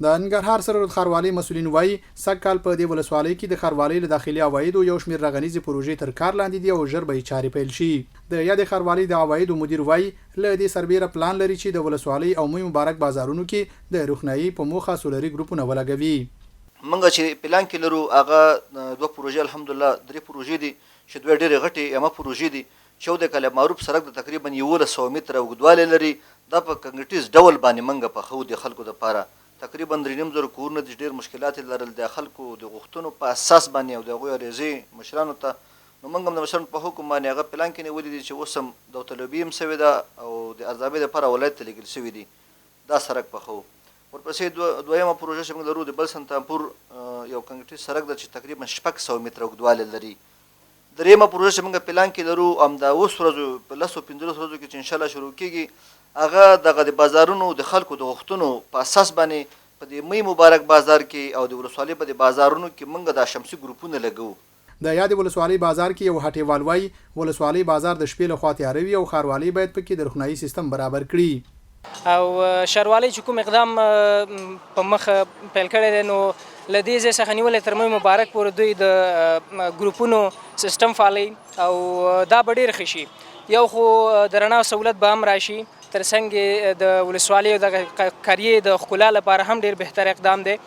د ننګرهار سره رود ښاروالۍ مسؤلین وايي، سږ کال په دې ولسوالۍ کې د ښاروالۍ له داخلي عوایدو یو شمېر رغنیزې پروژې تر کار لاندې دي او ژر به یې چارې پیل شي. د یادې ښاروالۍ د عوایدو مدیر وايي، له دې سربېره پلان لري چې د ولسوالۍ او موی مبارک بازارونو کې د روښنايي په موخه سولري ګروپونه ولګوي. موږ چې پلان کې لرو هغه دوه پروژې الحمدالله درې پروژې دي چې دوه ډېرې غټې یمه پروژې دي چې یو د کلب معروف سرک د تقریبا 1100 متره اوږدوالی لري، دا په کنګریټیز ډول باندې منګه پخوو د خلکو لپاره، تقریبا درې نیم زرو کورونه دي چې ډېر مشکلات یې لرل، د خلکو د غوښتنو په اساس باندې او د هغوی عریضې مشرانو ته، نو موږ هم د مشرانو په حکم باندې هغه پلان کې نیولي دي چې اوس هم داوطلبي هم شوې ده او د ارزابۍ لپاره ولایت ته لېږل شوي دي، دا سرک پخوو. ورپسې دویمه پروژه چې موږ لرو د بل سنتانپور یو کنګریټیز سرک ده چې تقریبا 600 متره اوږدوالی لري. درېیمه پروژه چې موږ پلان کې لرو همدا اوس ورځو په لسو پنځلس ورځو کې چې انشاءالله شروع کېږي هغه دغه د بازارونو د خلکو د غوښتنو په اساس باندې په دې مۍ مبارک بازار کې او د ولسوالۍ په دې بازارونو کې موږ دا شمسي ګروپونه لګوو. د یادې ولسوالۍ بازار کې یو هټیوال وايي، ولسوالۍ بازار د شپې له خوا تیاره وي او ښاروالۍ باید په کې د روښنايي سیستم برابر کړي. او شاروالۍ چې کوم اقدام په مخ پیل کړی دی نو له دې ځای څخه نیولې تر مې مبارک پورې دوی د ګروپونو سیستم فعالوي او دا به ډېر ښه شي. یو خو د رڼا سهولت به هم راشي، ترڅنګ د ولسوالۍ او دغه قریې د ښکلا لپاره هم ډېر بهتر اقدام دی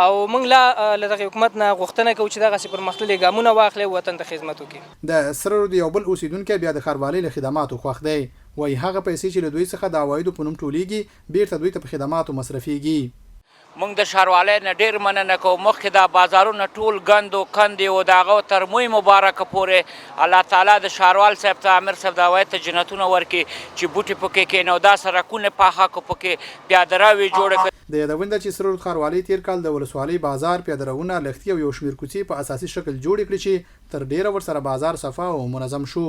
او موږ لا له دغه حکومت نه غوښتنه کوو چې دغسې پرمختللي ګامونه واخلي او وطن ته خدمت وکړي. د سره رود یو بل اوسېدونکی بیا د ښاروالۍ له خدماتو خوښ دی. وايي هغه پیسې چې له دوی څخه د عوایدو په نوم ټولېږي، بېرته دوی ته په خدماتو مصرفېږي. موږ د ښاروالۍ نه ډېر مننه کوو، مخکې دا بازارونه ټول ګند و کندې و، د هغه تر موی مبارک پورې الله تعالی د ښاروال صاحب ته امیر صاحب دا وایي ته جنتونه ورکړي چې بوټي پکې کېنو، دا سرکونه پاخه کړو پکې پیاده روي جوړې کړو. د یادونې ده چې سره رود ښاروالۍ تېر کال د ولسوالۍ بازار، پیاده روونه، لښتي او یو شمېر کوڅې په اساسي شکل جوړې کړې چې تر ډېره ورسره بازار صفا او منظم شو.